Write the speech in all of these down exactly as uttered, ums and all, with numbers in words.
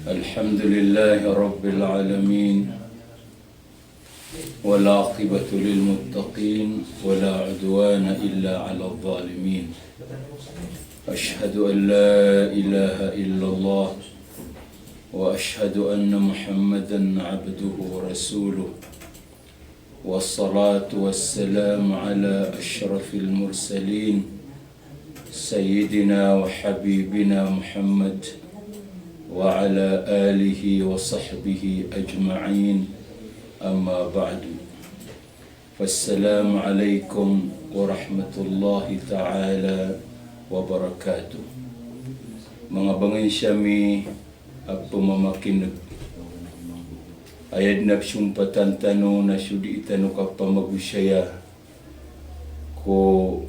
الحمد لله رب العالمين، والعاقبة للمتقين، ولا عدوان إلا على الظالمين. أشهد أن لا إله إلا الله، وأشهد أن محمدا عبده ورسوله. والصلاة والسلام على أشرف المرسلين سيدنا وحبيبنا محمد وعلى آله وصحبه أجمعين. أما بعد. فالسلام عليكم ورحمة الله تعالى وبركاته. Manga bangensa mi a pemamakineg. Aya den a pesompatan tano na so dii tano kapamagosaya ko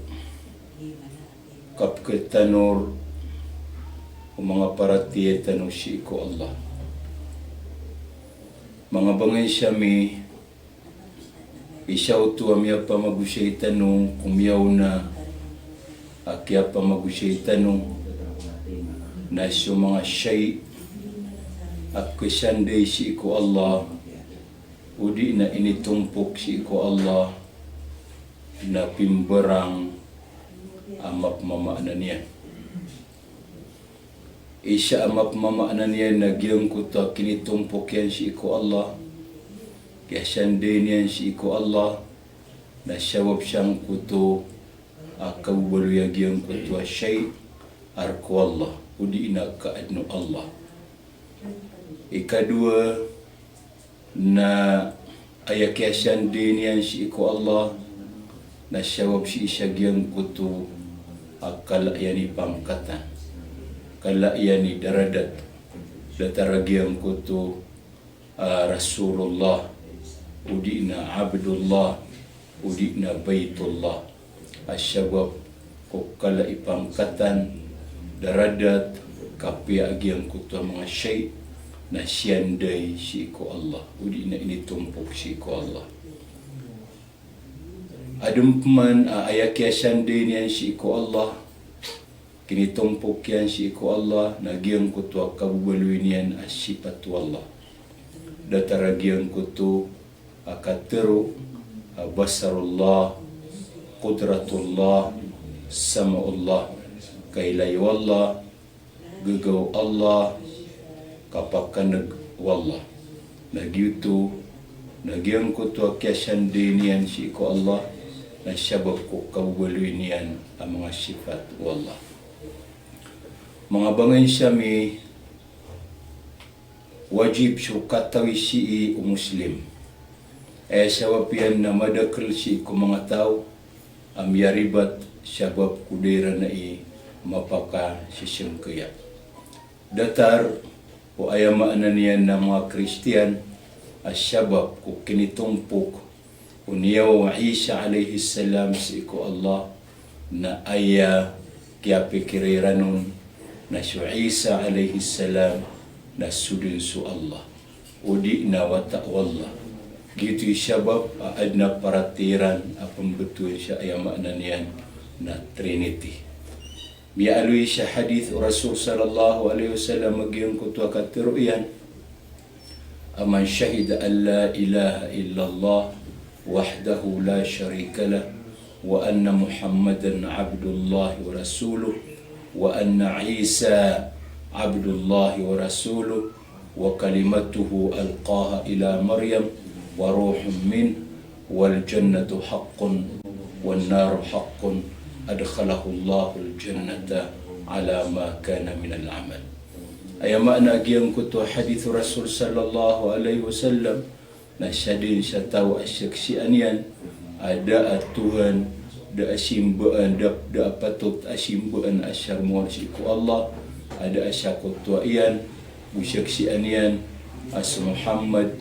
kapeketano o manga paratiyaya tano sii ko Allah. Manga bangensa mi, isa oto a miyapamagosay tano ko miyaona a kiyapamagosay tano na so manga shay a pekesanday sii ko Allah, odi na initompok sii ko Allah na pimbarang a mapemamaana niyan. Isa a mapemamaana niyan na giyangkoto a kinitompok iyan sii ko Allah, kiyasanday niyan sii ko Allah, na sabap sangkoto a kababaloy a giyangkoto a shay a rek o Allah, odi na kaaden o Allah. Ikadowa, na aya kiyasanday niyan sii ko Allah na sabap sii sa giyangkoto a kala iyan i pangkatan, kala iyan i daradat, datar a giyangkoto a Rasulullah, odi na Abdullah, odi na Baitullah. A sabap ko kala i pangkatan, daradat, kapiya a giyangkoto a manga shay na siyanday sii ko Allah, odi na initompok sii ko Allah. Aden peman a aya kiyasanday niyan sii ko Allah, kinitompok iyan sii ko Allah, na giyangkoto a kababaloy niyan a sipat o Allah. Datar a giyangkoto a katero a basarullah, qudratullah, sama'ullah, kailay o Allah, gegaw o Allah, kapakaneg o Allah. Na giyoto, na giyangkoto a kiyasanday niyan sii ko Allah, na sabap ko kababaloy niyan a manga sipat o Allah. Manga bangensa mi, wajib so katawi sii o Muslim. Aya sabap iyan na madakel sii ko manga taw a miyaribat sabap ko da iran ai mapakasisengkaya. Datar o aya maana niyan na manga Kristiyan a sabap ko kinitompok o niyawa o Isa alayhis salam sii ko Allah, na aya kiyapikira iran on na so Isa alayhis salam na so den so Allah, odi na wata o Allah. Giyoto i sabap a aden a paratiyaya iran a pembetowan sa aya maana niyan na Trinity. Miyaaloy sa hadith o Rasul sallallahu alayhi wasallam a giyangkoto a katero iyan a, "Man shahida an la ilaha illallah wahdahu la sharika lah, wa anna Muhammadan abdullahi wa rasuluh, wa anna Isa abdullahi wa rasuluh, wa kalimatuhu alqaha ila Maryam, wa ruhun minh, wal jannatu haqqun, wan naru haqqun, adkhalahullahul jannata ala ma kana minal amal." Aya maana a giyangkoto a hadith o Rasul sallallahu alayhi wasallam, na sadn sa taw a saksian iyan a da a Tuhan, da a simbaan, da, da a patot a simbaan a sarmoan sii ko Allah, a da a sakotoa iyan, go saksian iyan a so Muhammad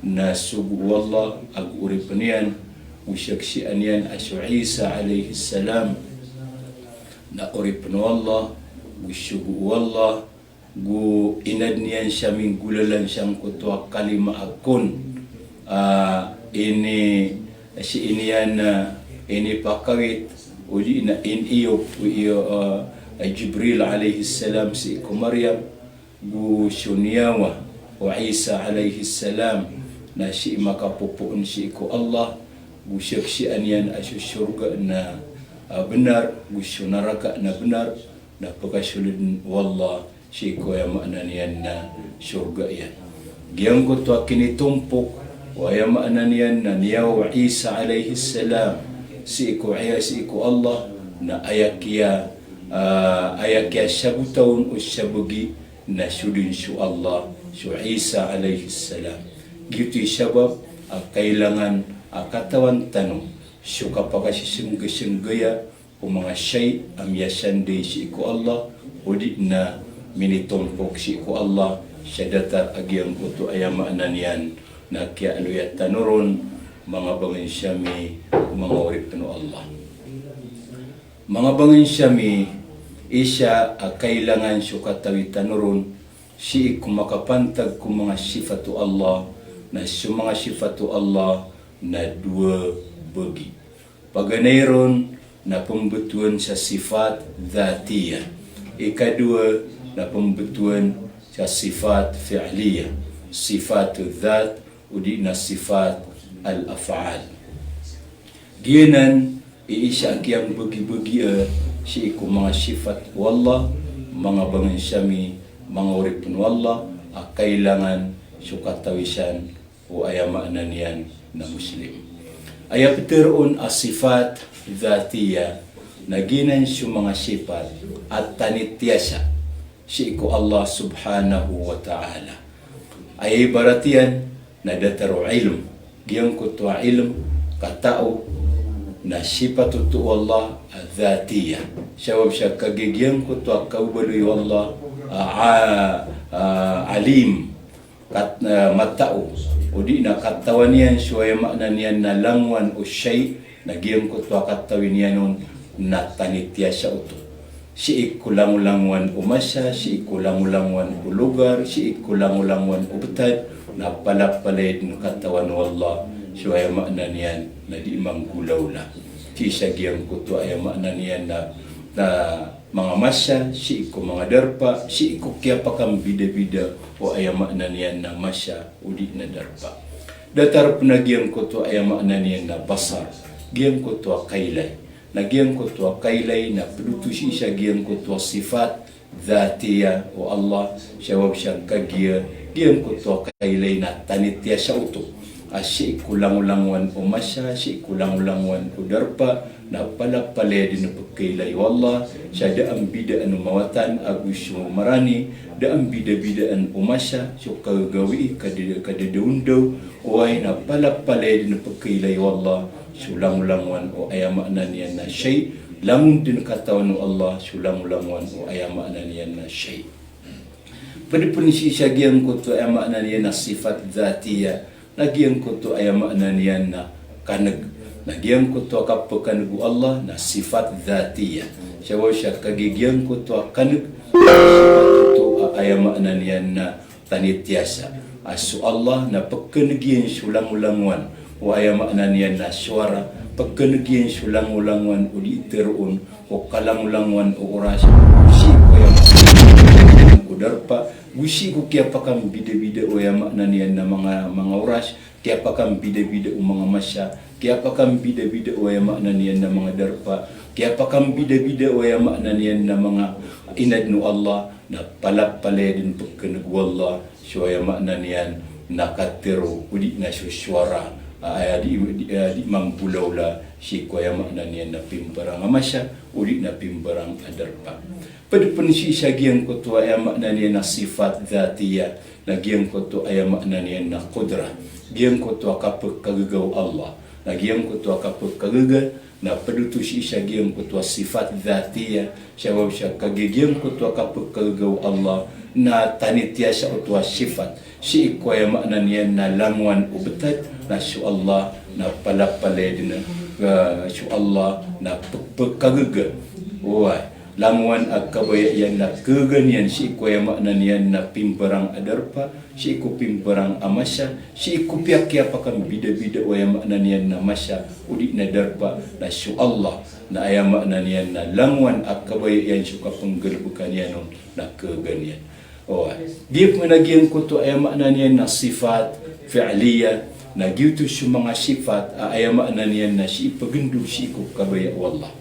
na sogo o Allah ago oripen iyan, go saksian iyan a so Isa alayhis salam na oripen o Allah, go sogo o Allah, go inadn iyan sa minggolalan sangkoto a kalima a kon, a, ini, sii niyan, a, inipakawit, odi na iniyop, iyo, a, Jibril alayhis salam sii ko Maryam, Go so niyawa o Isa alayhis salam na sii makapopoon sii ko Allah, go saksian iyan a so sorga na, ah, bnar, go so naraka na bnar, na pkasoldn o Allah sii ko aya maana niyan na sorga iyan. Giyangkoto a kinitompok o aya maana niyan na niyawa o Isa alayhis salam sii ko aya, sii ko Allah, na aya kiya, ah, aya kiyasabota on o sabagi na so dn so Allah so Isa alayhis salam. Giyoto i sabap a kailangan a katawan tano so kapakasisnggsnggaya o manga shay a miyasanday sii ko Allah, odi na minitompok sii ko Allah sa datar a giyangkoto aya maana niyan na kiyaaloya tano ron, manga bangnsa mi, manga oripn o Allah. Manga bangnsa mi, isa a kailangan so katawi tano ron sii ko makapantag ko manga sifat o Allah, na so manga sifat o Allah na dowa bagi. Paganay ron na pmbtowan sa sifat dhatiya. Ikadowa na pmbtowan sa sifat fi'liya, sifat dhat, odi na sifat al-af'al. Giyanan i isa a kiyambagibagi, eh, sii ko manga sifat o Allah, manga bangnsa mi, manga oripn o Allah, a kailangan so katawi san o aya maana niyan na Muslim. Aya ptharoon a sifat dhatiya na giyanan so manga sifat a tanitiyasa sii ko Allah subhanahu wa ta'ala. Aya ibarat iyan na datar o ilm, giyangkoto a ilm, katao, na sifat oto o Allah a dhatiya. Sabap sa kagiya giyangkoto a kababaloy o Allah a, a, a, alim, kat-, eh, matao, odi na katawan iyan so aya maana niyan na langowan o shay, na giyangkoto a katawi niyan on na tanitiyasa oto. Sii ko langolangowan o masa, sii ko langolangowan o logar, sii ko langolangowan o btad, na palapalaya dn katawan o Allah so aya maana niyan na di manggolawla. Sii sa giyangkoto aya maana niyan na, na manga masa, sii ko manga darpa, sii ko kiyapakambidabida o aya maana niyan na masa odi na darpa. Datar pn a giyangkoto aya maana niyan na basar, giyangkoto a kailay. Na giyangkoto a kailay na pd oto sii sa giyangkoto a sifat dhatiya o Allah, sabap sa kagiya giyangkoto a kailay na tanitiyasa oto a sii ko langolangowan o masa, sii ko langolangowan o darpa, na palapalaya dn pkailay o Allah sa da a mbidaan o mawatan ago so marani, da a mbidabidaan o masa, so kagagawii, kada-, kadadaondaw, oway na palapalaya dn pkailay o Allah so langolangowan o aya maana niyan na shay, langon dn katawan o Allah so langolangowan o aya maana niyan na shay. Pd pn sii sa giyangkoto aya maana niyan na sifat dhatiya, na giyangkoto aya maana niyan na kan'g. Na giyangkoto a kapkan'g o Allah na sifat dhatiya. Sabap sa kagiya giyangkoto a kan'g, sifat oto a aya maana niyan na tanitiyasa. A so Allah na pkan'g iyan so langolangowan o aya maana niyan na suwara, pkan'g iyan so langolangowan o di tharoon o kalangolangowan o oras, sii ko aya maana niyan na o darpa, go sii ko kiyapakambidabida o aya maana niyan na manga, manga oras, kiyapakambidabida o manga masa, kiyapakambidabida o aya maana niyan na manga darpa, kiyapakambidabida o aya maana niyan na manga inadn o Allah, na palapalaya dn pkan'g o Allah so aya maana niyan na katharo, odi na so suwara a aya di, di, a di manggolawla sii ko aya maana niyan na pimbarang a masa, odi na pimbarang a darpa. Pd pn sii sa giyangkoto aya maana niyan na sifat dhatiya, na giyangkoto aya maana niyan na qudra, giyangkoto a kapkagaga o Allah, na giyangkoto a kapkagaga na pd oto sii sa giyangkoto a sifat dhatiya, sabap sa kagiya giyangkoto a kapkagaga o Allah na tanitiyasa oto a sifat, sii ko aya maana niyan na langowan o btad, na so Allah na palapalaya dn, eh, so Allah na p-, pkagaga. Oway, langowan a kabaya iyan na kagaga niyan sii ko aya maana niyan na pimbarang a darpa, sii ko pimbarang a masa, sii ko piya kiyapakambidabida o aya maana niyan na masa, odi na darpa, na so Allah na aya maana niyan na langowan a kabaya iyan so kapnggalbka niyan on na kagaga niyan. Oway. Giya pman a giyangkoto a aya maana niyan na sifat fi'liya, na giyoto so manga sifat a aya maana niyan na sii pagndod sii ko kabaya o Allah.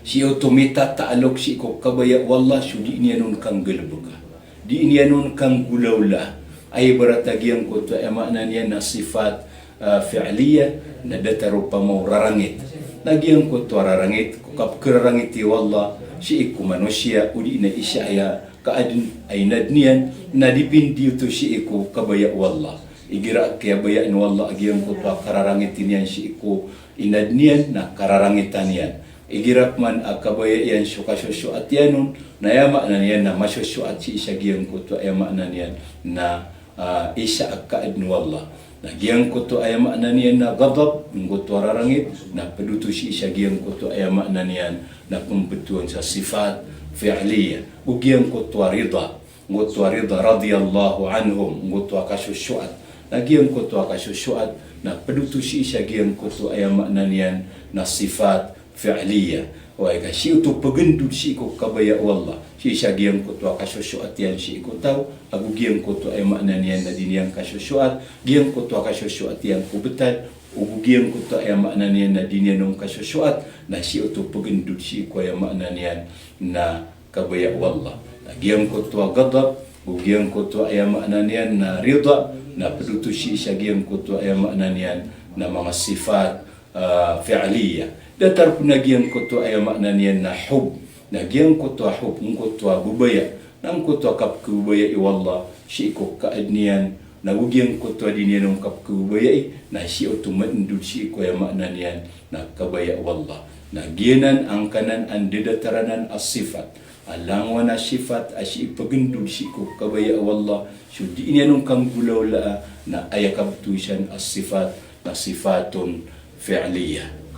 Sii oto mitataalok sii ko kabaya o Allah, so dii niyan on kanggalbka. Dii niyan on kanggolawlaa. Aya ibarat a giyangkoto a aya maana niyan na sifat, ah, fi'liya, na datar opama o rarangit. Na giyangkoto a rarangit, ko kapkhararangiti o Allah sii ko manosiya, odi na isa aya kaadn a inadn iyan, na dipindi oto sii ko kabaya o Allah. Igira a kiyabayaan o Allah a giyangkoto a kararangiti niyan sii ko inadn iyan, na kararangitan iyan. Igira pman a kabaya iyan so kasosoat iyan on, na aya maana niyan na masosoat sii sa giyangkoto a aya maana niyan na, ah, isa a kaadn o Allah. Na giyangkoto a aya maana niyan na ghadab, giyangkoto a rarangit, na pd oto sii sa giyangkoto a aya maana niyan na pmbtowan sa sifat fi'liya. Go giyangkoto a ridha, giyangkoto a ridha radiyallahu anhum, giyangkoto a kasosoat. Na giyangkoto a kasosoat, na pd oto sii sa giyangkoto a aya maana niyan na sifat fi'liya. Oway, ka sii oto pagndod sii ko kabaya o Allah sii sa giyangkoto a kasosoat iyan sii ko taw, ago giyangkoto a aya maana niyan na di niyan kasosoat, giyangkoto a kasosoat iyan ko btad, ago giyangkoto a aya maana niyan na di niyan on kasosoat, na sii oto pagndod sii ko aya maana niyan na kabaya o Allah. Na giyangkoto a ghadab, go giyangkoto a aya maana niyan na ridha, na pd oto sii sa giyangkoto a aya maana niyan na manga sifat, ah, fi'liya. Datar pn a giyangkoto a aya maana niyan na hub. Na giyangkoto a hub, giyangkoto a babaya, na giyangkoto a kapkhababayai o Allah sii ko kaadn iyan, na go giyangkoto a di niyan on kapkhababayai, na sii oto mandod sii ko aya maana niyan na kabaya o Allah. Na giyanan angkanan a ndadatar anan a sifat a langowan a sifat a sii pagndod sii ko kabaya o Allah, so dii niyan on kanggolawlaa, na aya kabtowi san a sifat na sifatun fi'liya.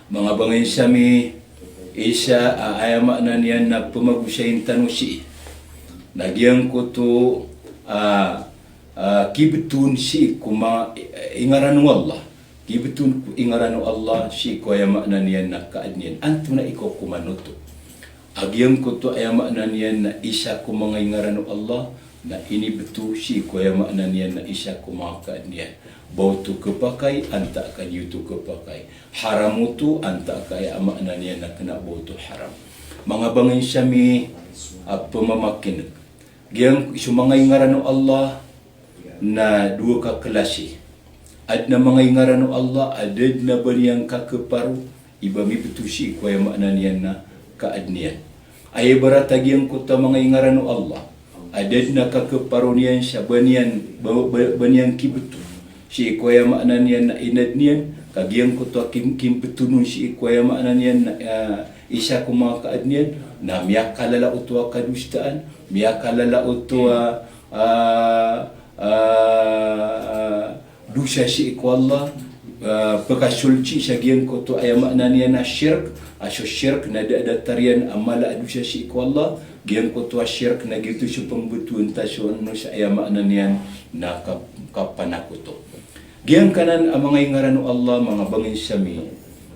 Manga bangensa mi, isa a aya maana niyan na pmagosayin tano sii na giyangkoto a, ah, kibtoon sii ko ma-, ingaran o Allah. Kibtoon ko ingaran o Allah sii ko aya maana niyan na kaadn iyan. Antonaa i kokoman oto? A giyangkoto a aya maana niyan na isa ko manga ingaran o Allah na inibto sii ko aya maana niyan na isa ko manga kaadn iyan. Ba oto khapakay, antaa ka di oto khapakay. Haram oto, antaa ka aya maana niyan na kna ba oto haram. Manga bangensa mi a pmamakin'g, giyang-, so manga ingaran o Allah na dowa ka klasi. Adn a manga ingaran o Allah a da dn a ba niyan kakeparo i ba mibto sii ko aya maana niyan na kaadn iyan. Aya ibarat a giyangkoto a manga ingaran o Allah a da dn a kakeparo niyan sa ba niyan, ba, ba, ba niyan kibto sii ko aya maana niyan na inadn iyan, ka giyangkoto a kim-, kimbtoon on sii ko aya maana niyan na, ah, isa ko manga kaadn iyan, na miyakalala oto a kadosaan, miyakalala oto a, ah, ah, dosa sii ko Allah, ah, pkasold sii sa giyangkoto a aya maana niyan na shirk, a so shirk na da a datar iyan a mala a dosa sii ko Allah, giyangkoto a shirk na giyoto so pmbtowan ta so ano sa aya maana niyan na kap-, kapanakoto. Giyangkanan a manga ingaran o Allah, manga bangensa mi,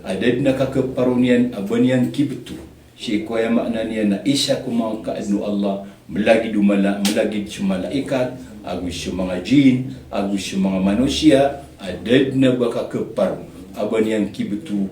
a da dn a kakeparo niyan a ba niyan kibto sii ko aya maana niyan na isa ko manga kaadn o Allah, malagid o mala-, malagid so malaikat, ago so manga jinn, ago so manga manosiya, a da dn a ba kakeparo a ba niyan kibto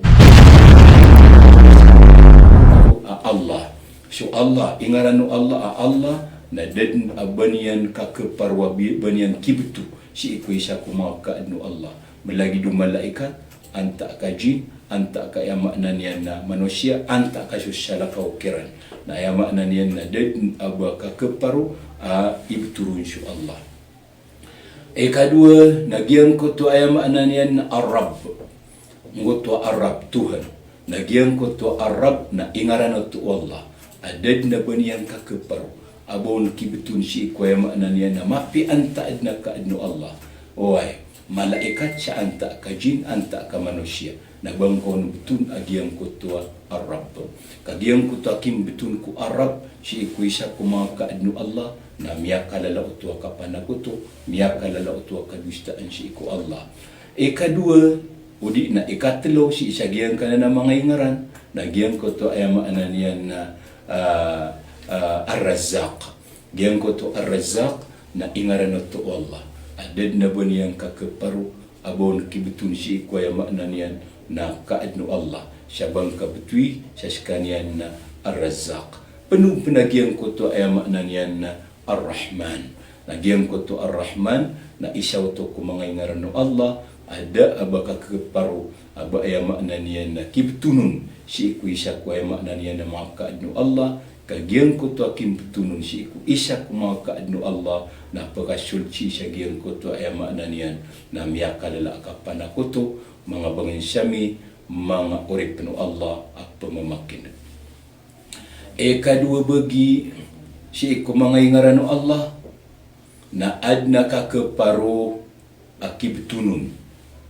a Allah. So Allah, ingaran o Allah a Allah, na da dn a ba niyan kakeparo a bi-, ba niyan kibto sii ko isa ko manga kaadn o Allah. Malagid o malaikat, antaa ka jinn, antaa ka aya maana niyan na manosiya, antaa ka so salakaw kiran. Na aya maana niyan na da dn a ba kakeparo a ibto ron so Allah. Ikadowa, na giyangkoto a aya maana niyan na Ar-Rabb. Giyangkoto a Ar-Rabb, Tuhan. Na giyangkoto a Ar-Rabb na ingaran oto o Allah a da dn a ba niyan kakeparo a ba on kibtoon sii ko aya maana niyan na mapiya antaa dn a kaadn o Allah. Oway, malaikat sa antaa ka jinn, antaa ka manosiya. Na ba ngka on btoon a giyangkoto a Ar-Rabb. Ka giyangkoto a kimbtoon ko Ar-Rabb sii ko isa ko manga kaadn o Allah, na miyakalala oto a kapanakoto, miyakalala oto a kadosaan sii ko Allah. Ikadowa, odi na ikatlo sii sa giyangkanan a manga ingaran, na giyangkoto a aya maana niyan na, ah, ah, Ar-Razzaq. Giyangkoto Ar-Razzaq na ingaran oto o Allah. A da dn a ba niyan kakeparo a ba on kibton sii ko aya maana niyan na kaadn o Allah. Sa ba ngka btowi sa skaniyan na Ar-Razzaq. Peno pn a giyangkoto aya maana niyan na Ar-Rahman. Na giyangkoto Ar-Rahman na isa oto ko manga ingaran o Allah a da a ba kakeparo a ba aya maana niyan na kibton on sii ko isa ko aya maana niyan na manga kaadn o Allah, ka giyangkoto a kimbton on sii ko isa ko manga kaadn o Allah na pkasold sii sa giyangkoto aya maana niyan na miyakalala a kapanakoto, manga bangin sami, manga oripn o Allah a pmamakin'g. Ikadowa bagi sii ko manga ingaran o Allah na adn a kakeparo a kibton on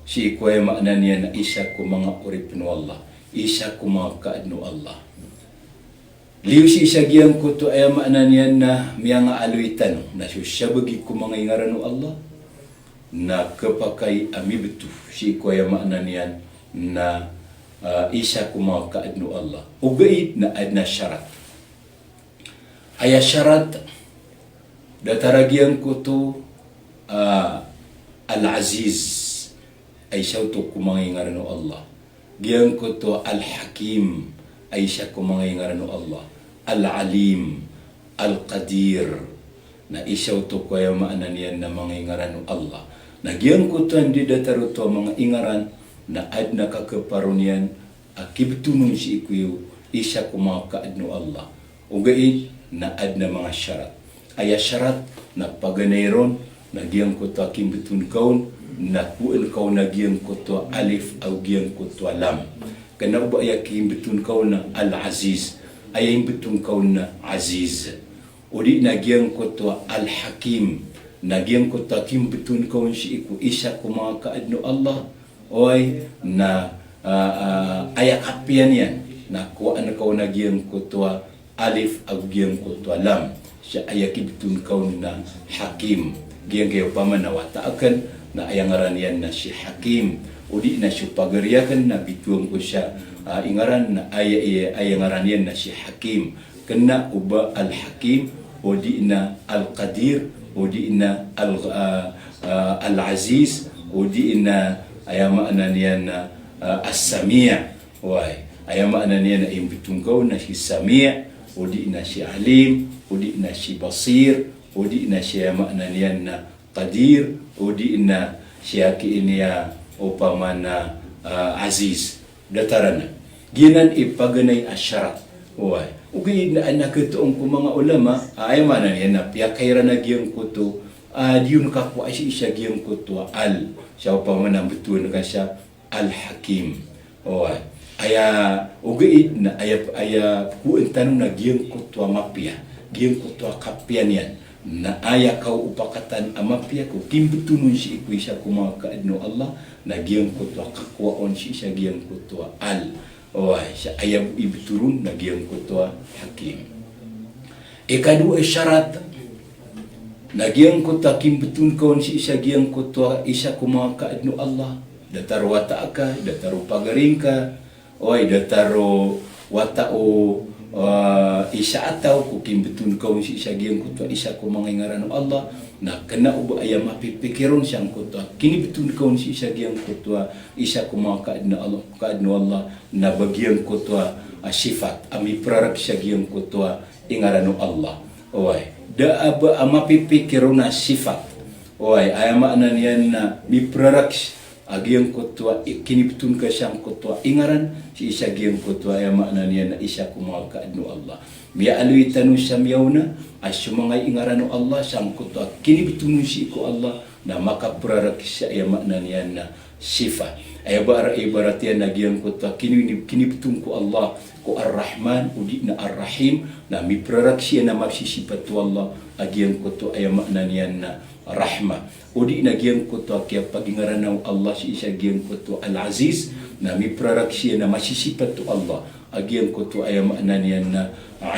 sii ko aya maana niyan na isa ko manga oripn o Allah, isa ko manga kaadn o Allah. Liyo sii sa giyangkoto aya maana niyan na miyangaaloy tano na so sabagi ko manga ingaran o Allah na kepakay a mibto sii ko aya maana niyan na, ah, isa ko manga kaadn o Allah. Ogaid na adn a sharat. Aya sharat, datar a giyangkoto, ah, Al-Aziz, a isa oto ko manga ingaran o Allah. Giyangkoto Al-Hakim, a isa ko manga ingaran o Allah. Al-Alim, Al-Qadir, na isa oto ko aya maana niyan na manga ingaran o Allah. Na giyangkoto andi datar oto a manga ingaran na adn a kakeparo niyan a kibton on sii ko isa ko manga kaadn o Allah. Ogaid na adn a manga sharat. Aya sharat na paganay ron na giyangkoto a kimbton ka on na kowaan ka on a giyangkoto a alif ago giyangkoto a lam. Kna o ba aya kimbton ka on na Al-Aziz, aya imbton ka on na Aziz. Odi na giyangkoto a Al-Hakim, na giyangkoto a kimbton ka on sii ko isa ko manga kaadn o Allah, oway, na, ah, ah, aya kapiya niyan na kowaan ka on a giyangkoto a alif ago giyangkoto a lam. Sa aya kimbton ka on na Hakim. Giyangkaya opama na wata akn na aya ngaran iyan na si Hakim. Odi na so pagari akn na bitowan ko sa, ah, ingaran na aya, aya, aya ngaran iyan na si Hakim. Kna o ba Al-Hakim, odi na Al-Qadir, odi na Al-, ah, ah, Al-Aziz, odi na aya maana niyan na, ah, As-Sami'. Oway, aya maana niyan na imbton ka on na si Sami', odi na si Alim, odi na si Basir, odi na si aya maana niyan na Qadir, odi na si aki ini a opama na, ah, Aziz. Datar anan. Giyanan i paganay a sharat. Oway. Ogaid na adn a katoon ko manga ulama, ah, aya maana niyan na piyakay iran a giyangkoto, ah, di on kakowa sii sa giyangkoto a Al. Sa opama na mbtowan ka sa Al-Hakim. Oway. Aya, ogaid na aya, aya kowaan tano na giyangkoto a mapiya, giyangkoto a kapiya niyan. Na aya kaw opakatan a mapiya ko kimbton on sii ko isa ko manga kaadn o Allah, na giyangkoto a kakowa on sii sa giyangkoto a Al. Oway, sa aya bo imbto ron na giyangkoto a Hakim. Ikadowa a sharat, na giyangkoto a kimbton ka on sii sa giyangkoto a isa ko manga kaadn o Allah, datar o wata aka, datar o pagari ngka, oway, datar o wata o, ah, isa a taw ko kimbton ka on sii sa giyangkoto a isa ko manga ingaran o Allah, na kna o ba aya mapipikir on sangkoto a kinimbton ka on sii sa giyangkoto a isa ko manga kaadn o Allah, kaadn o Allah, na ba giyangkoto a, a sifat, a miprarakhs sa giyangkoto a ingaran o Allah. Oway, da a ba a mapipikir on a sifat. Oway, aya maana niyan na miprarakhs a giyangkoto a i-, kinimbton ka sangkoto a ingaran, sii sa giyangkoto a aya maana niyan na isa ko manga kaadn o Allah. Miyaaloy tano sa miyaona, a so manga ingaran o Allah, sangkoto a kinimbton on sii ko Allah, na makaprarakhs sa aya maana niyan na sifa. Aya ba ara ibarat iyan na giyangkoto a kini-, kinimbton ko Allah ko Ar-Rahman, odi na Ar-Rahim, na miprarakhs iyan a masisipat o Allah a giyangkoto aya maana niyan na Rahma. Odi na giyangkoto a kiyapagingaran o Allah sii sa giyangkoto Al-Aziz, na miprarakhs iyan a masisipat o Allah a giyangkoto aya maana niyan na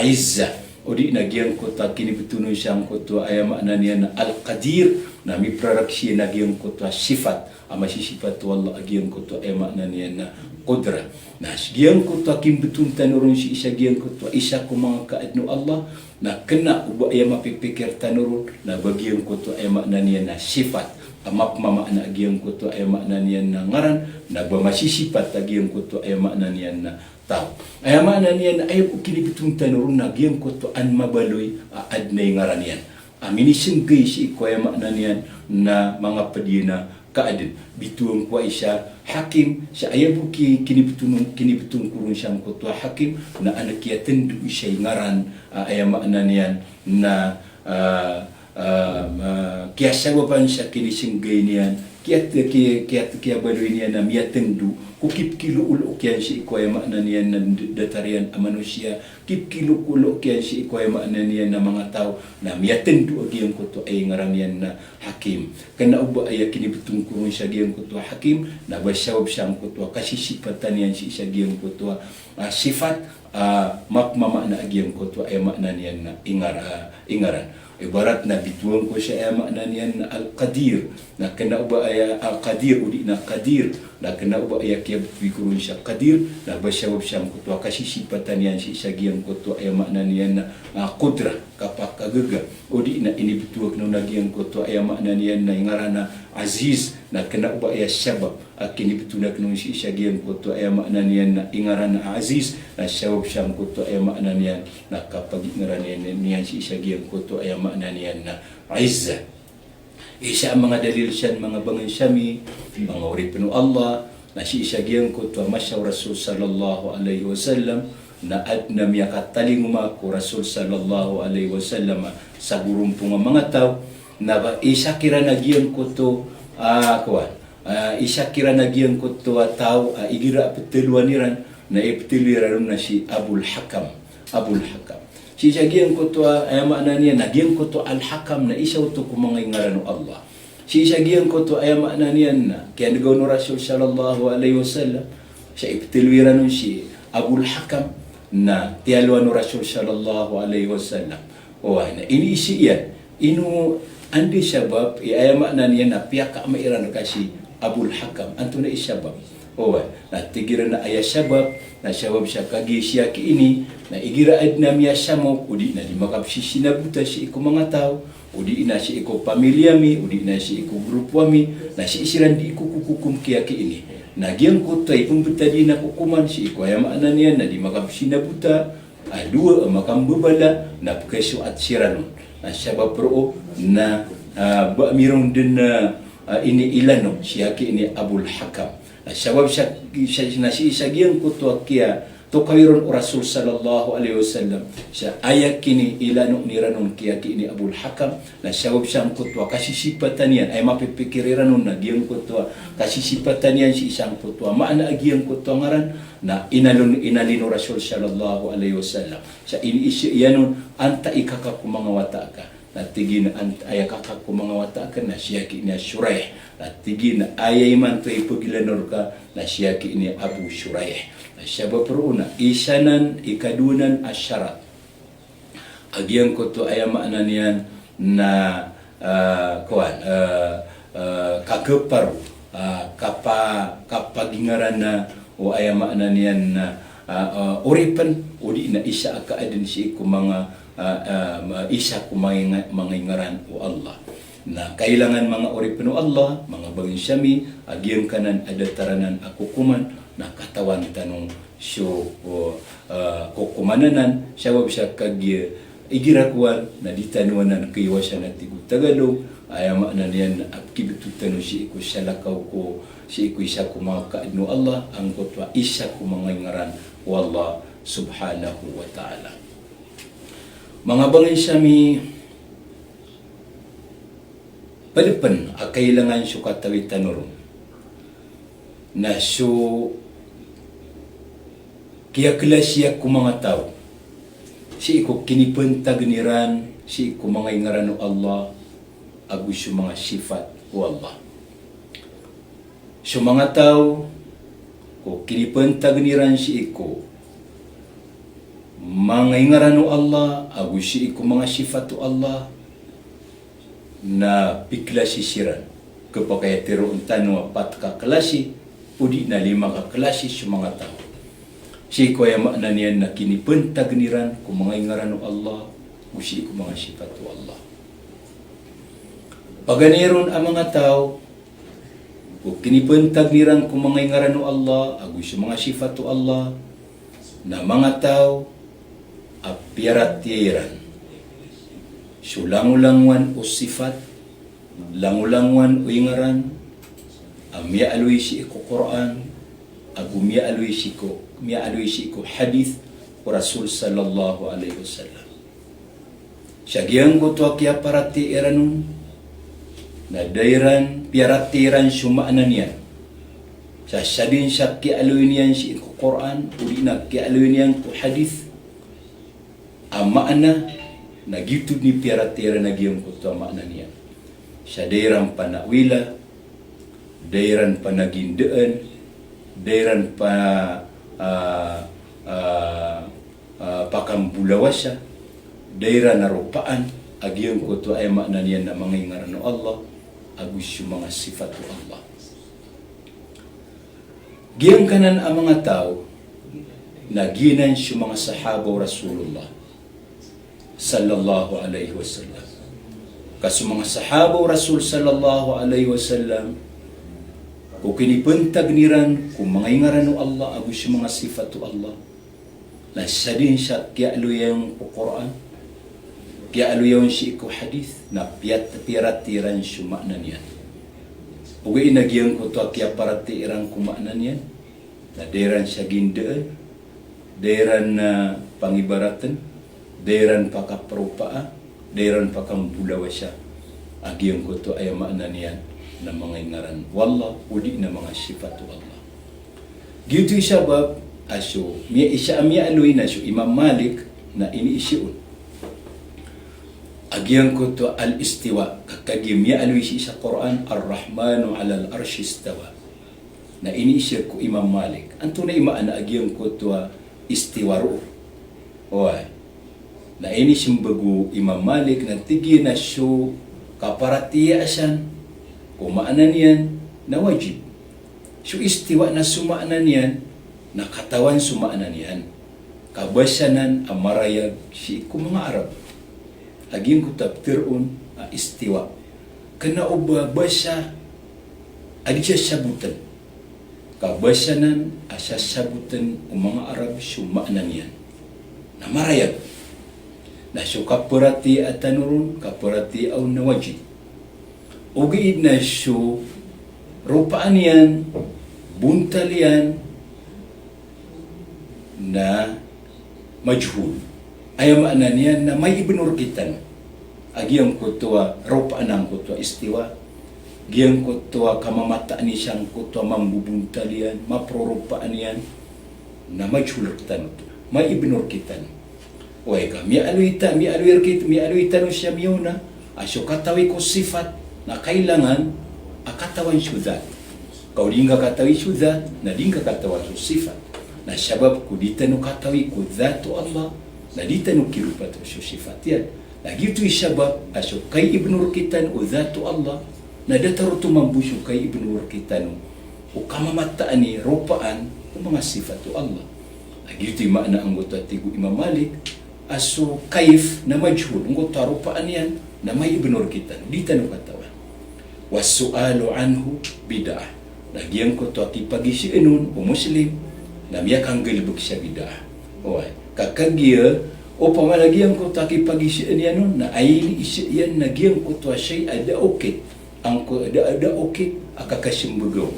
Izza. Odi na giyangkoto a kinimbton on sangkoto aya maana niyan na Al-Qadir, Na mipraraksii na giyangkoto a sifat a masisipat o Allah a giyangkoto a aya maana niyan na qudra. Na giyangkoto a kimbetowan tano ron sii sa giyangkoto a isa ko manga kaadn o Allah, na kena o ba aya mapipikir tano ron na ba giyangkoto a aya maana niyan na sifat a mapmamaana a giyangkoto a aya maana niyan na ngaran, na ba masisipat a giyangkoto a aya maana niyan na taw. Aya maana niyan na aya bo kinibetowan tano ron na giyangkoto an mabaloy a adn a ingaran iyan a minisenggay sii ko aya maana niyan na manga ped iyan a kaadn. Betowan ko a isa Hakim, sa aya bo ki-, kinibetowan, kinibetowan ko ron sangkoto a Hakim na an kiyatendo i isa i ngaran a aya maana niyan na, ah, ah, ah, kiyasabapan sa kinisenggay niyan, kiya-, kiya-, kiya-, kiyabaloy niyan a miyatendo ko kipkilolok iyan sii ko aya maana niyan na d-, datar iyan a manosiya, kipkilolok iyan sii ko aya maana niyan na manga taw, na miyatendo a giyangkoto a ingaran iyan na Hakim. Kena o ba aya kinibetowan ko ron sa giyangkoto a Hakim, na ba sabap sangkoto a kasisipatan iyan sii sa giyangkoto a, ah, sifat, ah, mapmamaana a giyangkoto a aya maana niyan na ingar-, ah, ingaran. Ibarat na betowan ko sa aya maana niyan na Al-Qadir. Na kena o ba aya Al-Qadir, o di na Qadir. Na kena o ba aya kiyabetowi ko ron sa Qadir, na ba sabap sangkoto a kasisipatan iyan sii sa giyangkoto a aya maana niyan na, ah, qudra, kapakagaga. O di na inibetowan ko ron a giyangkoto a aya maana niyan na ingaran a Aziz. Na kena o ba aya sabap a kinibetowan ko ron sii sa giyangkoto a aya maana niyan na ingaran a Aziz, na sabap sangkoto a aya maana niyan na kapagingaran iyan, niyan sii sa giyangkoto a aya maana niyan na Izza. Isa a manga dalil san, manga bangensa mi, manga oripen o Allah, na sii sa giyangkoto a masa o Rasul sallallahu alaihi wasallam, na adn a miyakatalingoma ko Rasul sallallahu alaihi wasallam sa gorompong a manga taw, na ba isa kiran a giyangkoto, ah, kowan, ah, isa kiran a giyangkoto a taw, ah, igira a petelowan iran, na ipetelo iran on na si Abul Hakam. Abul Hakam. Sii sa giyangkoto a, aya maana niyan na giyangkoto Al-Hakam na isa oto ko manga ingaran o Allah. Sii sa giyangkoto a, aya maana niyan na kiyandegaw o Rasul sallallahu alaihi wasallam, sa ipetelo iran on si Abul Hakam, na tiyalowan o Rasul sallallahu alaihi wasallam. Oway, na iniisii iyan, ino anda i sabap i, aya maana niyan na piyakaama iran reka si Abul Hakam, antonaa i sabap? Oway, na tig iran a aya sabap, na sabap sa kagiya si Aki ini, na igira adn a miyasamok, o di na di makapesisinabota sii ko manga taw, o di na sii ko pamilya mi, o di na sii ko grupo ami, na sii siran di ikokokokom ki Aki ini. Na giyangkoto a ipembetad iyan a kokoman sii ko, aya maana niyan na di makapesinabota, a dowa a makambebala, na pekesoat siran on. Na sabap roo na, ah, ba miron den, ah, ah, iniilano si Aki ini Abul Hakam. Na sabap sa, sa, na sii sa giyangkoto a kiyatokawi ron o Rasul sallallahu alaihi wasallam, sa aya kiniilano iran on ki Aki ini Abul Hakam, na sabap sangkoto a kasisipatan iyan, aya mapipikir iran on na giyangkoto a kasisipatan iyan sii sangkoto a maana a giyangkoto a ngaran, na inalon, inalin o Rasul sallallahu alaihi wasallam. Sa iniisii iyan on, antaa i kaka ko manga wata aka? Na tig iyan a ant-, aya kaka ko manga wata aka na si Aki ini a Shuraih. Na tig iyan a aya imanto a ipegilano reka na si Aki ini a Abu Shuraih. Na sabap roo na isa nan, ikadowa nan a sharat a giyangkoto a, aya maana niyan na, ah, kowan, ah, ah, kakeparo, ah, kapa-, kapagingaran o, aya maana niyan na, ah, ah, oripen, o di na isa a kaadn sii ko manga, ah, ah, ma-, isa ko manga, manga ingaran o Allah. Na kailangan, manga oripen o Allah, manga bangensa mi, a giyangkanan a datar anan a kokoman, na katawan tano so, o, ah, kokoman anan, sabap sa kagiya igira kowan na di tano anan kaiwasan a tig o Tagalog, aya maana niyan na a pekibetowan tano sii ko salakaw ko, sii ko isa ko manga kaadn o Allah, angkoto a isa ko manga ingaran o Allah subhanahu wa ta'ala. Manga bangensa mi, ped pen a kailangan so katawi tano ron na so kiyaklasiya ko manga taw sii ko kinipentagn iran sii ko manga ingaran o Allah ago so manga sifat o Allah. So manga taw ko kinipentagn iran sii ko manga ingaran o Allah ago sii ko manga sifat o Allah, na piklasi siran. Khapakay a tharoon tano a pat ka klasi, odi na lima ka klasi so manga taw. Sii ko aya maana niyan na kinipantag iran ko manga ingaran o Allah, go sii ko manga sifat o Allah. Paganay ron a manga taw, ko kinipantag iran ko manga ingaran o Allah, ago so manga sifat o Allah, na manga taw a piyaratiyaya iran so langolangowan o sifat, langolangowan o ingaran, a miyaaloy sii ko Qur'an, ago miyaaloy sii ko, miyaaloy sii ko hadith o Rasul sallallahu alaihi wasallam. Sa giyangkoto a kiyaparatiyaya iran on, na da iran piyaratiyaya iran so maana niyan. Sa sadn sa kiyaaloy niyan sii ko Qur'an, odi na kiyaaloy niyan ko hadith a maana, na giyoto dn i piyaratiyaya iran a giyangkoto a maana niyan. Sa da iran panawila, da iran panagindaan, da iran pa, ah, ah, ah, pakambolawasa, da iran a ropaan a giyangkoto a aya maana niyan na manga ingaran o Allah, ago so manga sifat o Allah. Giyangkanan a manga taw na giyanan so manga sahaba o Rasulullah sallallahu alaihi wasallam. Ka so manga sahaba o Rasul sallallahu alaihi wasallam, ko kinipantag iran ko manga ingaran o Allah ago so manga sifat o Allah, na sadn sa kiyaaloy iyan ko Qur'an, kiyaaloy iyan sii ko hadith, na piyat-, piyaratiyaya iran so maana niyan. Ogaid na giyangkoto a kiyaparatiyaya iran ko maana niyan, na da iran sagindaan, da iran, ah, pangibaratn, da iran pakaparopaa, da iran pakambolawasa a giyangkoto a aya maana niyan na manga ingaran o Allah, odi na manga sifat o Allah. Giyoto i sabap a so miya-, isa a miyaaloy na so Imam Malik na iniiza on a giyangkoto a al-istiwa, ka kagiya miyaaloy sii sa Qur'an, "Ar-Rahmanu alal arshi istawa." Na iniiza ko Imam Malik, antonaa i maana a giyangkoto a istiwa roo? Oway. Na inismbag o Imam Malik na tig iyan a so kaparatiyaya san ko maana niyan na wajib. So istiwa na so maana niyan na katawan so maana niyan. Ka basa nan a marayag sii ko manga Arab a giyangkoto a ptharoon a istiwa. Kna o ba basa a di sasabotn. Ka basa nan a sasabotn o manga Arab so maana niyan na marayag. Na so kaparatiyaya tano ron, kaparatiyaya on na wajib. Ogaid na so ropaan iyan, bontal iyan, na majhul. Aya maana niyan na maibn rktano a giyangkoto a ropaan angkoto a istiwa, giyangkoto a kamamataan i sangkoto a mambobontal iyan, maproropaan iyan, na majhul rktano oto. Maibn rktano. Oway, ka miyaaloy ta-, miyaaloy rkit-, miyaaloy tano sa miyaona a so katawi ko sifat na kailangan a katawan so dhat. Ka o di ngka katawi so dhat, na di ngka katawan so sifat. Na sabap ko di tano katawi ko dhat o Allah, na di tano kiropat so sifat iyan. Na giyoto i sabap a so kaibn rktano o dhat o Allah, na datar oto mambo so kaibn rktano o kamamataan i ropaan o manga sifat o Allah. Na giyoto i maana angkoto a tig o Imam Malik a so kayf na majhul, angkoto a ropaan iyan na maibn rktano, di tano katawan. Was-su'alu anhu bid'ah. Na giyangkoto a kipagizaan on o Muslim na miyakanggalbk sa bid'ah. Oway, ka kagiya opama na giyangkoto a kipagizaan iyan on na aya iniiza iyan na giyangkoto a shay a da okit, angko-, da, da okit a kakasmbag on,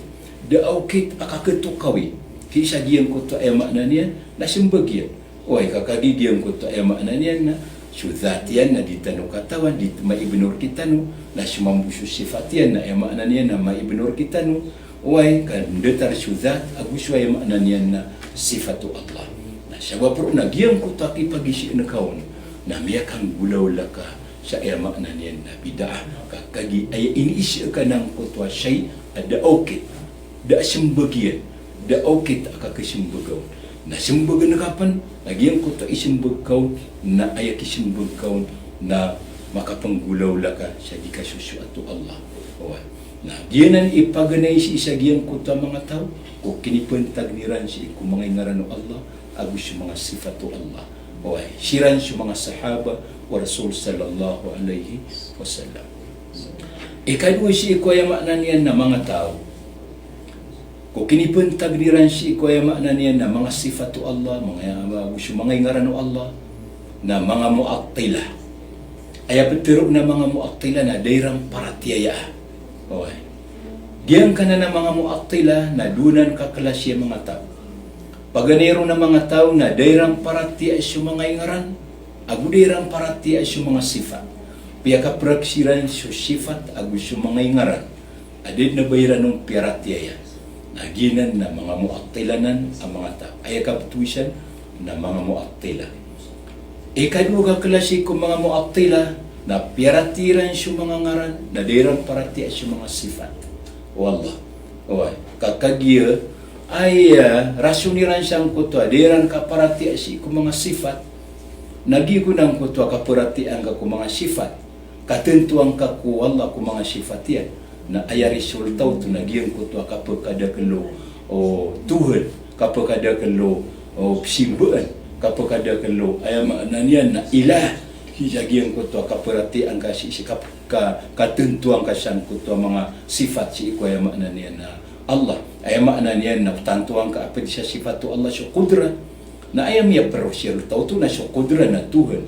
da okit a kakatokawi. Sii sa giyangkoto a aya maana niyan na smbag iyan. Oway, ka kagiya giyangkoto a aya maana niyan na so dhat iyan na di tano katawan, di, maibn rktano, na so mambo so sifat iyan na aya maana niyan na maibn rktano. Oway, ka datar so dhat ago so aya maana niyan na sifat o Allah. Na sabap roo na giyangkoto a kipagizaan ka on na miyakanggolawla ka sa aya maana niyan na bid'ah. Ka kagiya aya iniiza ka na angkoto a shay a da okit, da smbag iyan, da okit a kakasmbag on, na smbagn ka pn, na giyangkoto a ismbag ka on na aya kismbag ka on na makapanggolawla ka sa di kasosoat o Allah. Oway. Na giyanan i paganay sii sa giyangkoto a manga taw ko kinipantagn iran sii ko manga ingaran o Allah ago so manga sifat o Allah. Oway. Siran so manga sahaba o Rasul sallallahu alaihi wasallam. Ikadowa sii ko aya maana niyan na manga taw ko kinipantagn iran sii ko aya maana niyan na manga sifat o Allah, manga, ago so manga ingaran o Allah, na manga Mu'attilah. Aya pitharo na manga Mu'attilah na da iran paratiyaya. Oway. Giyangkanan a manga Mu'attilah na dowa nan ka klasi a manga taw. Paganay ron a manga taw na da iran paratiyaya so manga ingaran, ago da iran paratiyaya so manga sifat. Piyakapraksi iran so sifat ago so manga ingaran a da dn a ba iran on piyaratiyaya. Na giyanan na manga Mu'attilah nan a manga taw. Aya kabtowisan na manga Mu'attilah. Ikadowa ka klasi ko manga Mu'attilah na piyaratiyaya iran so manga ngaran, na da iran paratiyaya so manga sifat o Allah. Oway, ka kagiya aya rason iran sangkoto a da iran kaparatiyaya sii ko manga sifat, na giya ko nangkoto a kaparatiyaya angka ko manga sifat, katantoa angka ko Allah ko manga sifat iyan, na aya resulta oto na giyangkoto a kapakadakl o, o Tuhan, kapakadakl o, o psimbaan, kapakadakl o, aya maana niyan na ilah, sii sa giyangkoto a kaparatiyaya angka sii sa kap-, ka-, katantoa angka sangkoto a manga sifat sii ko aya maana niyan na Allah. Aya maana niyan na tantoa angka a pd sa sifat o Allah so qudra. Na aya miyaprosiyarotaw oto na so qudra na Tuhan.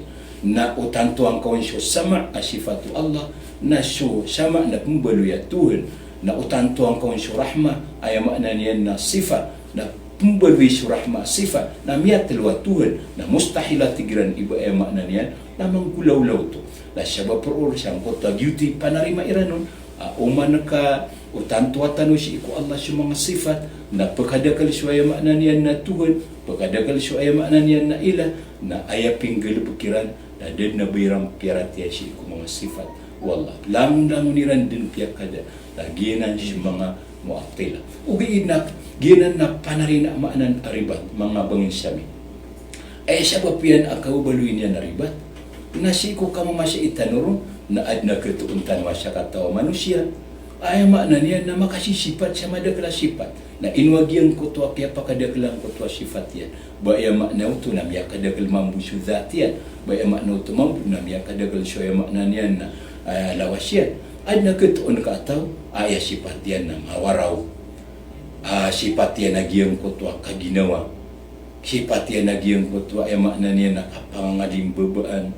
Na o tantoa angka on so sama' a sifat o Allah, na so sama' na pmbaloy a Tuhan. Na o tantoa angka on so rahma, aya maana niyan na sifat, na pmbaloy so rahma a sifat, na miyatlo a Tuhan, na mustahil a tig iran i ba aya maana niyan na manggolawla oto. Na sabap roo sangkoto a giyoto i panarima iran on, a oman ka o tantoa tano sii ko Allah so manga sifat, na pkadakl so aya maana niyan na Tuhan, pkadakl so aya maana niyan na ilah, na aya pinggalbk iran, na da dn a ba iran piyaratiyaya sii ko manga sifat o Allah. Langon-langon iran dn piyakada, na giyanan so manga Mu'attilah. Ogaid na giyanan na panarima a maana a ribat, manga bangsa mi. Aya sabap iyan a kababaloy niyan a ribat na sii ko kamamasa i tano ron na adn a katoon tano a sakataw a manosiya. Aya maana niyan na makasisipat sa madakl a sipat. Na ino a giyangkoto a kiyapakadakl angkoto a sipat iyan. Ba aya maana oto na miyakadakl mambo so dhat iyan. Ba aya maana oto mambo na miyakadakl so aya maana niyan na, ah, lawas iyan. Adn a katoon ka a taw, aya sipat iyan na mawaraw. Ah, sipat iyan a giyangkoto a kaginawa. Sipat iyan a giyangkoto a aya maana niyan na kapangangalimbabaan.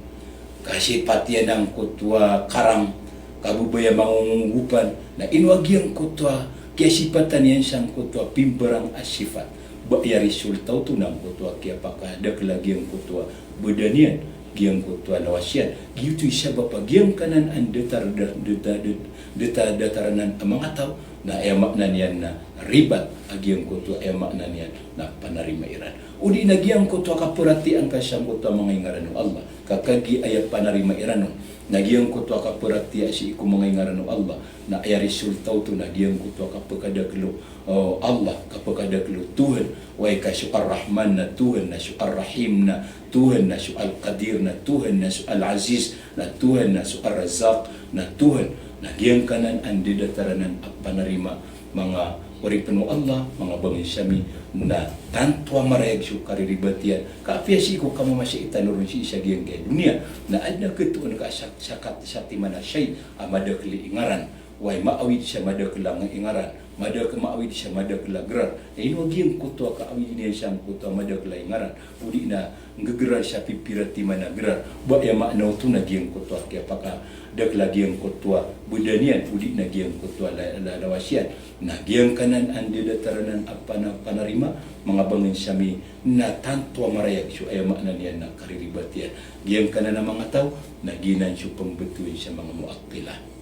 Ka sipat iyan angkoto a karang, kababaya mangongonggopan. Na ino a giyangkoto a kiyasipatan iyan sangkoto a pimbarang a sipat. Ba aya resulta oto na angkoto a kiyapakadakl a giyangkoto a badan iyan, giyangkoto a lawas iyan. Giyoto i sabap a giyangkanan a datar, da-, da-, da-, da-, datar, datar anan a manga taw, na aya maana niyan na ribat a giyangkoto a aya maana niyan na panarima iran. O di na giyangkoto a kaparatiyaya angka sangkoto a manga ingaran o Allah. Ka kagiya aya panarima iran on na giyangkoto a kaparatiyaya sii ko manga ingaran o Allah. Na aya resulta oto na giyangkoto a kapakadakl o, o Allah, kapakadakl o Tuhan. Oway ka so Ar-Rahman na Tuhan, na so Ar-Rahim na Tuhan, na so Al-Qadir na Tuhan, na so Al-Aziz na Tuhan, na so Ar-Razzaq na Tuhan. Na giyangkanan a datar anan a panarima, manga oripn o Allah, manga bangsa mi, na tanto a marayag so kariribat iyan. Ka apiya sii ko kamamasa i tano ron sii sa giyangkai a doniya, na adn a katoon ka a sak-, sakat, satiman a shay a madakl i ingaran. Oway, maawid sa madakl a ingaran, madak-, maawid sa madakl a grar. Na ino a giyangkoto a kaawid iyan sangkoto a madakl a ingaran, o di na nggrar sa pipira timan a grar. Ba aya maana oto na giyangkoto a kiyapakadakl a giyangkoto a badan iyan, o di na giyangkoto a la-, la-, lawas iyan. Na giyangkanan a datar anan a pana-, panarima, manga bangsa mi, na tanto a marayag so aya maana niyan na kariribat iyan. Giyangkanan a manga taw, na giyanan so pmbtowan sa manga Mu'attilah.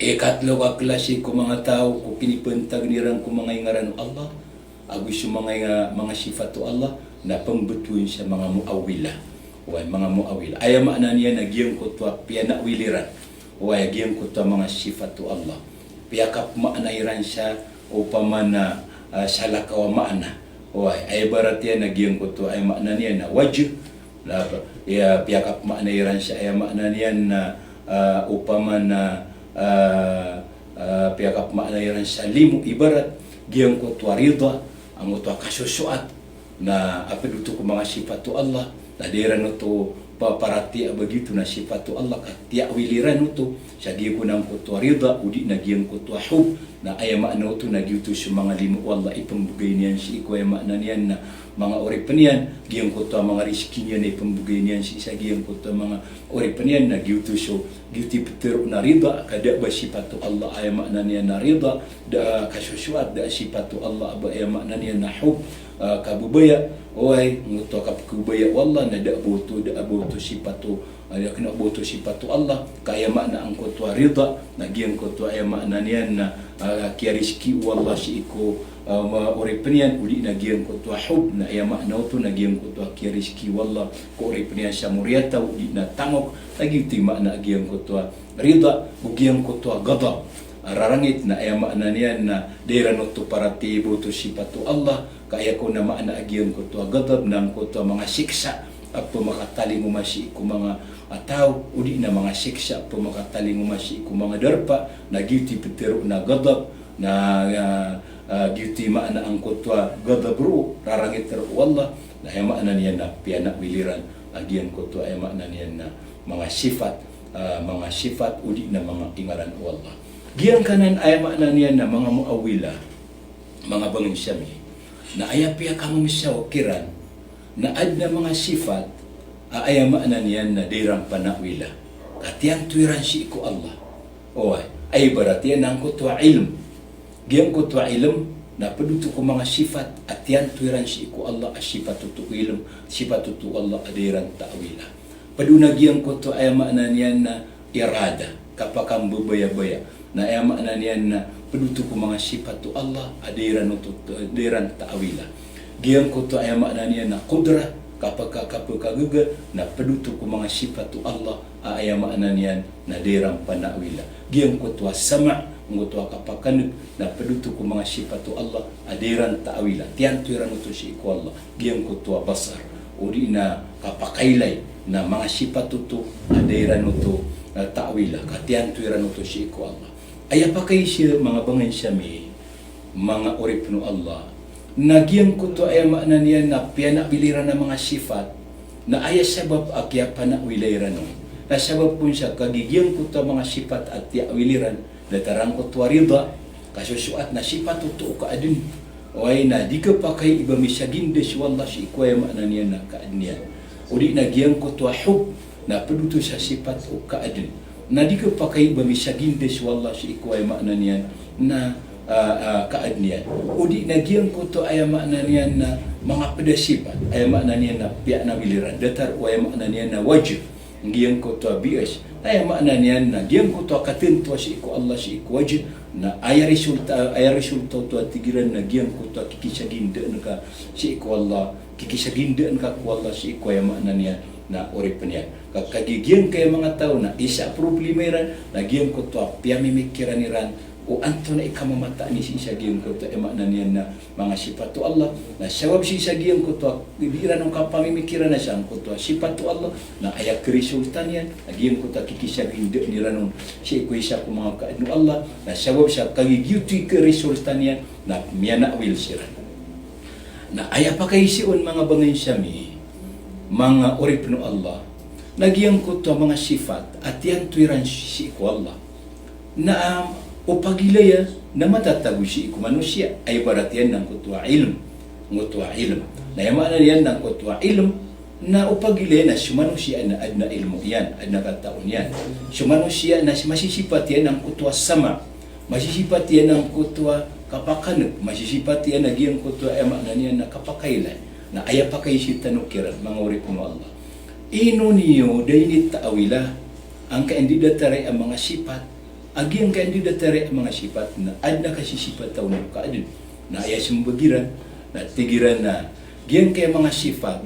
Ikatlo ka klasi ko manga taw ko kinipantagn iran ko manga ingaran o Allah ago so manga, manga sifat o Allah, na pmbtowan sa manga Mu'awwilah. Oway, manga Mu'awwilah. Aya maana niyan na giyangkoto a piyana'wil iran. Oway, giyangkoto a manga sifat o Allah, piyakapmaana iran sa opama na, ah, salakaw a maana. Oway, aya ibarat iyan na giyangkoto, aya maana niyan na wajh, Na, aya piyakapmaana iran sa aya maana niyan na, ah, opama na, ah, ah, piyakapmaana iran sa limo, ibarat giyangkoto a rida, angkoto a kasosoat, na a pd oto ko manga sipat o Allah, na da iran oto pa-, paratiyaya a ba giyoto na sipat o Allah, ka tiyawil iran oto sa giya ko na angkoto a rida, odi na giyangkoto a hub, na aya maana oto na giyoto so manga limo o Allah i pmbgay niyan sii ko aya maana niyan na manga oripn iyan, giyangkoto a manga rizki niyan i pmbgay niyan sii sa giyangkoto a manga oripn iyan, na giyoto so, giyoto i ptharoon a rida, ka da a ba sipat o Allah aya maana niyan na rida, da a kasosoat, da a sipat o Allah a ba aya maana niyan na hub, ah, kababaya, oway, angkoto a kapkhababaya o Allah, na da a ba oto, da a ba oto sipat o, ah, da kna a ba oto sipat o Allah, ka aya maana angkoto a rida, na giyangkoto aya maana niyan na, ah, kiyarizki o Allah sii ko, ah, ma-, oripn iyan, odi na giyangkoto a hub, na aya maana oto na giyangkoto a kiyarizki o Allah ko oripn iyan sa moriyataw, odi na tangok, na giyoto i maana a giyangkoto a rida, go giyangkoto a ghadab a rarangit, na aya maana niyan na da iran oto paratiyaya a ba oto sipat o Allah, ka aya kon a maana a giyangkoto a ghadab na angkoto a manga siksa a pmakatalingoma sii ko manga a taw, odi na manga siksa a pmakatalingoma sii ko manga darpa, na giyoto i ptharoon a ghadab, na, ah, ah, giyoto i maana angkoto a ghadab roo, rarangit roo o Allah, na aya maana niyan na piyanawil iran a giyangkoto a aya maana niyan na manga sipat, ah, manga sipat, odi na manga ingaran o Allah. Giyangkanan aya maana niyan na manga muawwila, manga bangin sami, na aya piyakamomisa o kiran, na adn a manga sipat a aya maana niyan na da iran panawila, ka tiyanto iran sii ko Allah. Oway, aya ibarat iyan na angkoto a ilm. Giyangkoto a ilm na pd oto ko manga sipat a tiyanto iran sii ko Allah a sipat oto o ilm, sipat oto o Allah a da iran ta'wila. Pd on a giyangkoto a aya maana niyan na irada, kapakambabaya-baya. Na aya maana niyan na pd oto ko manga sipat o Allah a da iran oto, da iran ta'wila. Giyangkoto a aya maana niyan na qudra, kapaka-, kapakagaga, na pd oto ko manga sipat o Allah a aya maana niyan na da iran panawila. Giyangkoto a sama', angkoto a kapakan'g, na pd oto ko manga sipat o Allah a da iran ta'wila. Tiyanto iran oto sii ko Allah. Giyangkoto a basar, odi na kapakailay, na manga sipat oto a da iran oto, eh, ta'wila, ka tiyanto iran oto sii ko Allah. Aya pakaiza, manga bangin sami, manga oripn o Allah, na giyangkoto a aya maana niyan na piyanawil iran a manga sipat, na aya sabap a kiyapanawila iran on na sabap kon sa kagiya giyangkoto a manga sipat a tiyawil iran, datar angkoto a rida, kasosoat, na sipat oto o kaadn. Oway, na di khapakay i ba misaginda so Allah sii ko aya maana niyan na kaadn iyan. Odi na giyangkoto a hub, na pd oto sa sipat o kaadn. Na di khapakay i ba misaginda so Allah sii ko aya maana niyan na, ah, ah, kaadn iyan. Odi na giyangkoto a aya maana niyan na manga pd a sipat, aya maana niyan na piyanawil iran, datar o aya maana niyan na wajh, giyangkoto a bias, na aya maana niyan na giyangkoto a katantoa sii ko Allah sii ko wajh, na aya resulta, aya resulta oto a tig iran na giyangkoto a kikisagindaan ka sii ko Allah, kikisagindaan ka ko Allah sii ko aya maana niyan na oripn iyan. Ka kagiya giyangkaya manga taw na isa a problema iran na giyangkoto a piyamimikiran iran o antonaa i kamamataan i sii sa giyangkoto a aya maana niyan na manga sipat o Allah, na sabap sii sa giyangkoto a di iran on kapamimikiran a sangkoto a sipat o Allah, na aya karisulta niyan na giyangkoto a kikisagindaan iran on sii ko isa ko manga kaadn o Allah, na sabap sa kagiya giyoto i karisulta niyan na miyanawil siran. Na aya pakaiza on, manga bangin sami, manga oripn o Allah, na giyangkoto a manga sipat a tiyanto iran sii ko Allah, na, um, o pagilaya na matatago sii ko manosiya, aya ibarat iyan na angkoto a ilm, angkoto a ilm. Na aya maana niyan na angkoto a ilm, na o pagilaya na so manosiya na adn a ilmo iyan, adn a katao niyan. So manosiya na masisipat iyan angkoto a sama', masisipat iyan angkoto a kapakan'g, masisipat iyan a giyangkoto a aya maana niyan na kapakailay. Na aya pakaiza tano kiran, manga oripn o Allah, ino niyo da inita'wila angkain di datar a manga sipat, a giyangkaya di datar a manga sipat na adn a kasisipata on o kaadn. Na aya smbag iran, na tig iran na giyangkaya manga sipat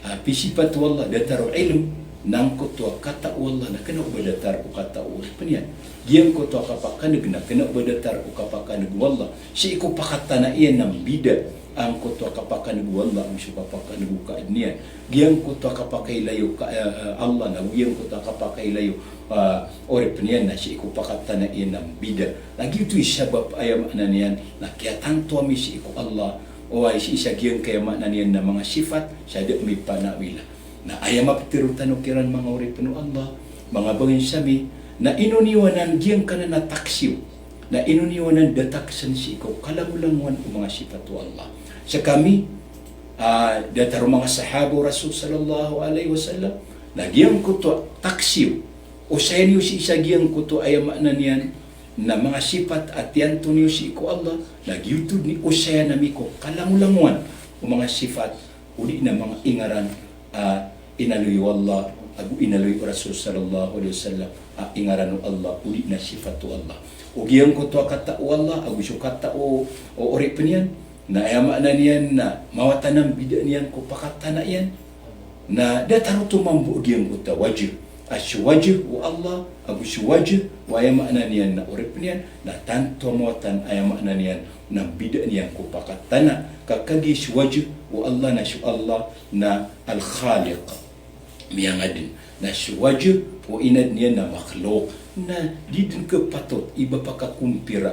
a pisipat o Allah datar o ilm, Na angkoto a katao o Allah na kena o ba datar ko katao o oripen iyan. Giyangkoto a kapakaneg na kena o ba datar ko kapakaneg o Allah. Sii ko pakatana iyan na mbida angkoto a kapakaneg o Allah ago so kapakaneg o kaadn iyan. Giyangkoto a kapakailayo ka, eh, eh, Allah na giyangkoto a kapakailayo, ah, oripen iyan na sii ko pakatana iyan na mbida. Na giyoto i sabap aya maana niyan na kiyatanto ami sii ko Allah, oway, sii sa giyangkai aya maana niyan na manga sifat sa da ami panawila. Na aya maptero tano kiran manga oripen o Allah, manga bangensa mi, na ino niyo anan giyangkanan a taksi iyo, na ino niyo anan da taksen sii ko kalangolangowan o manga sifat o Allah. Skami, ah, datar o manga sahaba o Rasul sallallahu alaihi wasallam, na giyangkoto a taksi iyo, osayan iyo sii sa giyangkoto aya maana niyan na manga sifat a tiyanto niyo sii ko Allah, na giyoto dn i osayan ami ko kalangolangowan o manga sifat odi na manga ingaran a inaloy o Allah ago inaloy o Rasul sallallahu alaihi wasallam a ingaran o Allah odi na sifat o Allah. O giyangkoto a katao o Allah ago so katao o, o oripen iyan, na aya maana niyan na mawatan a mbida niyan ko pakatana iyan. Na datar oto mambo giyangkoto a wajh. A so wajh o Allah ago so wajh o aya maana niyan na oripen iyan, na tanto a mawatan aya maana niyan na mbida niyan ko pakatana. Ka kagiya so wajh o Allah na so Allah na Al-Khaliq, miyangadn. Na so wajh o inadn iyan na makhluq. Na di dn khapatot i ba pakakompira,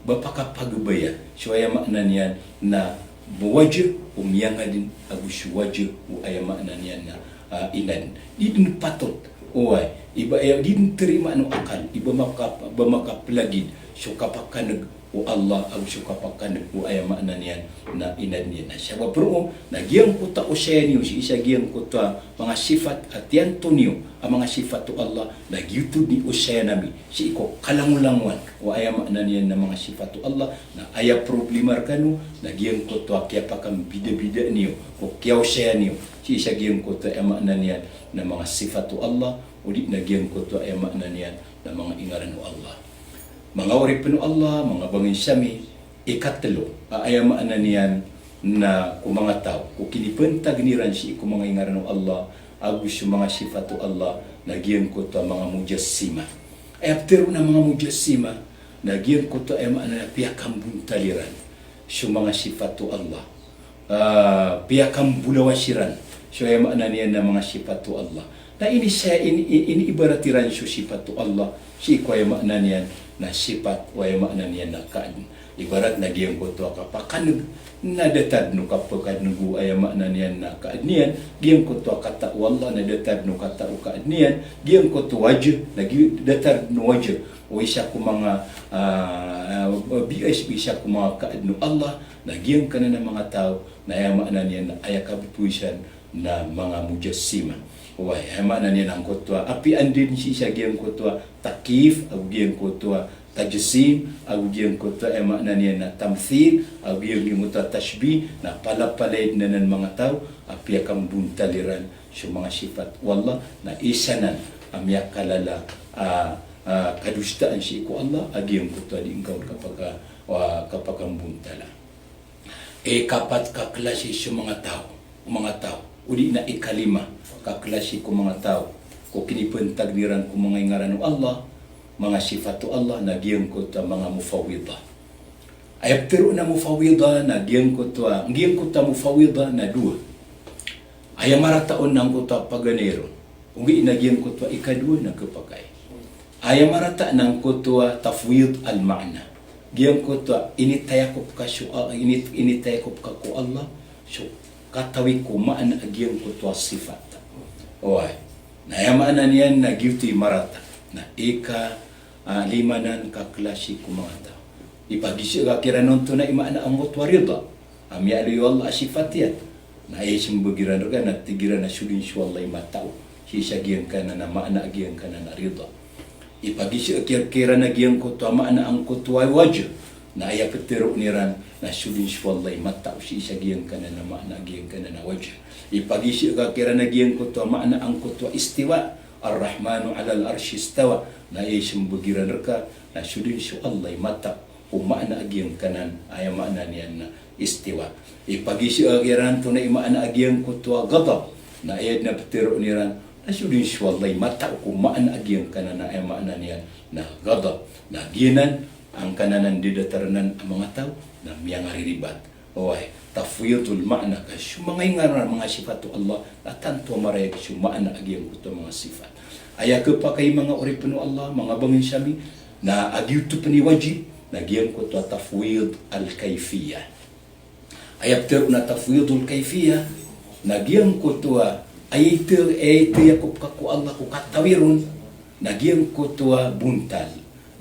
ba pakapagabaya so aya maana niyan na wajh o miyangadn ago so wajh o aya maana niyan na, ah, inadn. Di dn patot, oway, i ba, aya di dn tarimaan o akal i ba maka, ba makaplagid so kapakaneg o Allah ago so kapakaneg o aya maana niyan na inadn iyan. Na sabap roo na giyangkoto a osayan iyo sii sa giyangkoto a manga sifat a tiyanto niyo a manga sifat o Allah, na giyoto dn i osayan ami sii ko kalangolangowan o aya maana niyan na manga sifat o Allah. Na aya problema rkano na giyangkoto a kiyapakambidabida niyo ko kiyaosayan iyo sii sa giyangkoto a aya maana niyan na manga sifat o Allah odi na giyangkoto a aya maana niyan na manga ingaran o Allah. Manga oripen o Allah, manga bangensa mi, ikatlo a aya maana niyan na ko manga taw ko kinipantagn iran sii ko manga ingaran o Allah ago so manga sifat o Allah na giyangkoto a manga mujassima. Aya ptero a manga mujassima na giyangkoto a aya maana niyan na piyakambontal iran so manga sifat o Allah. Ah, piyakambolawas iran so aya maana niyan na manga sifat o Allah. Na ini sa, ini, ini ibarat iran so sifat o Allah sii ko aya maana niyan na sifat o aya maana niyan na kaadn. Ibarat na giyangkoto a kapakaneg na datar dn o kapakaneg o aya maana niyan na kaadn iyan. Giyangkoto a katao o Allah na datar dn o katao o kaadn iyan. Giyangkoto wajh na gi, datar dn o wajh o isa ko manga, ah, ah, bi, isa ko manga kaadn o Allah. Na giyangkanan a manga taw na aya maana niyan na aya kaboboisan na manga mujassima. Oway, aya maana niyan na angkoto a apiya anda dn sii sa giyangkoto a takyif ago giyangkoto a tajsim ago giyangkoto a aya maana niyan na tamthil ago giyangkoto a tashbih, na palapalaya dn anan manga taw a piyakambontal iran so manga sifat o Allah. Na isa nan a miyakalala a, a, kadosaan sii ko Allah a giyangkoto a di ngka on kapaka, a, kapakambontal. Ikapat ka klasi so manga taw, o manga taw, odi na ikalima ka klasi ko manga taw ko kinipantagn iran ko manga ingaran o Allah, manga sifat o Allah, na giyangkoto a manga mufawwidah. Aya ptero a mufawwidah na giyangkoto a, giyangkoto a mufawwidah na dowa. Aya marata on na angkoto a paganay ron. Ogaid na giyangkoto a ikadowa na khapakay. Aya marata na angkoto a tafwid al-ma'na. Giyangkoto a initayakop ka so, ah, ini, initayakop ka ko Allah so katawi ko maana a giyangkoto a sifat. Oway. Na aya maana niyan na giyoto i marata. Na ika, ah, lima nan ka klasi ko manga taw. Ipagiza ka kiran onto na i maana angkoto a rida a miyaaloy o Allah a sifat iyan. Na aya ismbag iran rka na tig iran a so dn so Allah i matao sii sa giyangkanan a maana a giyangkanan a rida. Ipagiza ka kiran a giyangkoto a maana angkoto a wajh. Na aya ptharoon iran na so dn so Allah i matao sii sa giyangkanan a maana a giyangkanan a wajh. Ipagiza ka kiran a giyangkoto a maana angkoto a istiwa. Ar-Rahmanu 'alal 'arshi istawa. Na aya ismbag iran rka na so dn so Allah i matao ko maana a giyangkanan, aya maana niyan na istiwa. Ipagiza ka kiran onto na i maana a giyangkoto a ghadab, na aya dn a ptharoon iran Na so dn so Allah i matao ko maana a giyangkanan a aya maana niyan na ghadab. Na giyanan angkanan a ndadatar anan a manga taw na miyangariribat. Oway, tafwidul ma'na, ka so manga ingaran a manga sifat o Allah na tanto a marayag so maana a giyangkoto a manga sifat. Aya khapakay, manga oripn o Allah, manga bangnsa mi, na a giyoto pn i wajib na giyangkoto a tafwid al-kayfiyah. Aya ptharoon a tafwidul kayfiyah na giyangkoto a aya ita, aya itayakop ka ko Allah ko katawi ron na giyangkoto a bontal,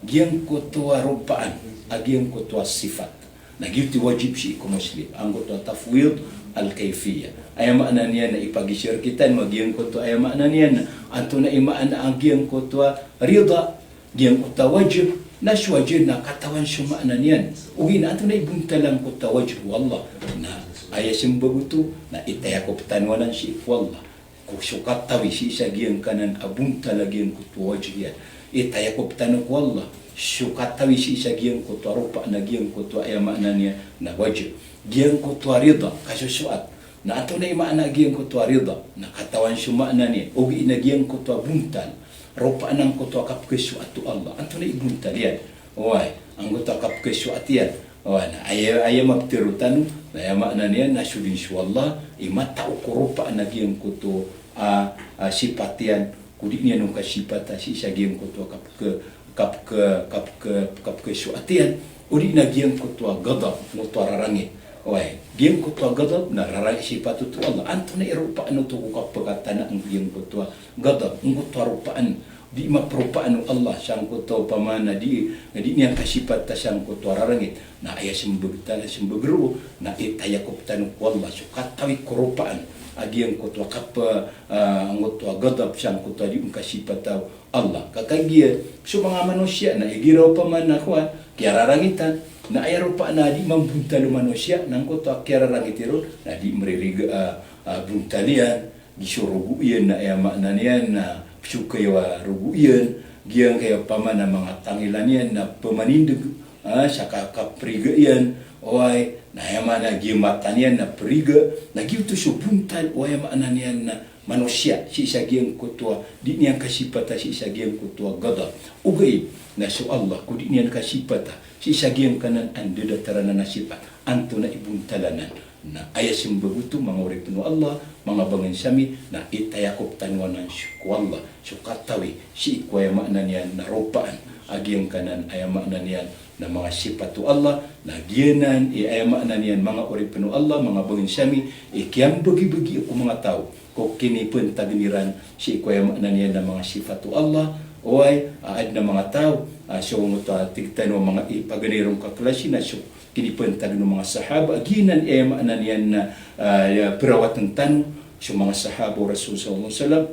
giyangkoto a ropaan a giyangkoto a sifat. Na giyoto i wajib sii ko Muslim, angkoto a tafwid al-kayfiyah. Aya maana niyan na ipagiza rktano a giyangkoto, aya maana niyan na antonaa i maana a giyangkoto a rida, giyangkoto a wajh, na so wajh na katawan so maana niyan. Ogaid na antonaa i bontal angkoto a wajh o Allah. Na aya smbag oto na itayakop tano anan sii ko Allah. Ko so katawi sii sa giyangkanan a bontal a giyangkoto a wajh iyan. Itayakop tano ko Allah so katawi sii sa giyangkoto a ropaan a giyangkoto a aya maana niyan na wajh. Giyangkoto a rida, kasosoat. Na antonaa i maana a giyangkoto a rida, na katawan so maana niyan. Ogaid na giyangkoto a bontal, ropaan angkoto a kapkhasoat o Allah. Antonaa i bontal iyan? Oway, angkoto a kapkhasoat iyan. Oway, na aya, aya maptharo tano, na aya maana niyan na so dn so Allah i matao ko ropaan a giyangkoto a, a sipat iyan, ko di niyan on kasipata sii sa giyangkoto a kapkha, kapkha, kapkha, kapkhasoat iyan, odi na giyangkoto a ghadab, angkoto a rarangit. Oway, giyangkoto a ghadab na rarangit, sipat oto o Allah. Antonaa i ropaan oto ko kapkatana a giyangkoto a ghadab, angkoto a ropaan, di maperopaan o Allah sangkoto a opama na di, di niyan kasipata sangkoto a rarangit. Na aya smbag tano, smbag roo, na itayakop tano ko Allah so katawi ko ropaan a giyangkoto a kap-, ah, angkoto a ghadab sangkoto a di on kasipata o Allah. Ka kagiya so manga manosiya na igira opama na kowan, kiyararangitan, na aya ropaan a di mambontal o manosiya na angkoto a kiyararangiti ron na di maririga a, a bontal iyan, giya so rogo iyan na aya maana niyan na psokay a rogo iyan, giyangkaya opama na manga tangilan iyan na pmanindg, ah, sa ka-, kapriga iyan, oway, na aya maana giya mata niyan na priga, na giyoto so bontal o aya maana niyan na manosiya sii sa giyangkoto a di niyan kasipata sii sa giyangkoto a ghadab. Ogaid na so Allah ko di niyan kasipata sii sa giyangkanan a ndadatar anan a sipat, antonaa i bontal anan? Na aya smbag oto, manga oripn o Allah, manga bangnsa mi, na itayakop tano anan sii ko Allah so katawi sii ko aya maana niyan na ropaan a giyangkanan a aya maana niyan na manga sipat o Allah. Na giyanan i aya maana niyan, manga oripn o Allah, manga bangnsa mi, i kiyambagibagi ko manga taw ko kinipantagn iran sii ko aya maana niyan na manga sipat o Allah. Oway, a adn a manga taw, a so ngoto a tig tano a manga ipaganay ron ka klasi na so kinipantagn o manga sahaba, a giyanan i aya maana niyan na, ah, aya perawatn tano so manga sahaba o Rasul sallallahu alaihi wasallam.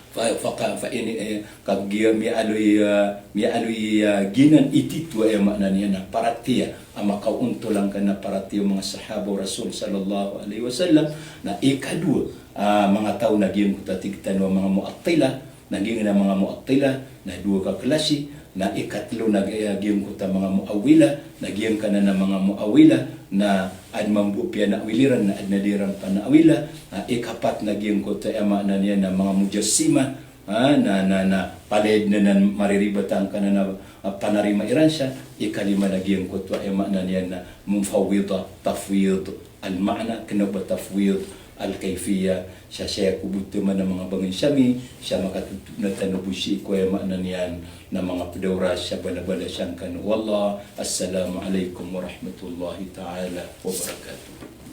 Fa, fa, ka, fa ini, eh, kagiya miyaaloy, ah, miyaaloy, ah, giyanan i tito a aya maana niyan na paratiyaya a makaontol angkanan a paratiyaya o manga sahaba o Rasul sallallahu alaihi wasallam. Na ikadowa, ah, manga taw na giyangkoto a tig tano a manga Mu'attila, na giyanan a manga Mu'attila na dowa ka klasi. Na ikatlo na giya, giyangkoto a manga Mu'awwila, na giyangkanan a manga Mu'awwila na adn mambo a piyana'wil iran, na adn a di iran pana'wila. Na ikapat na giyangkoto a aya maana niyan na manga Mujassima, ah, na, na, na palaya dn anan mariribat angkanan a, ah, panarima iran sa. Ikalima na giyangkoto a aya maana niyan na Mufawwida, tafwid al-ma'na, kna o ba tafwid al-kayfiyah. Sa saya ko bo taman a manga bangnsa mi, sa makatotoona tano bo sii ko aya maana niyan na manga pd a oras sa balabala sangkano o Allah. Assalamu alaikum warahmatullahi ta'ala wabarakatuh.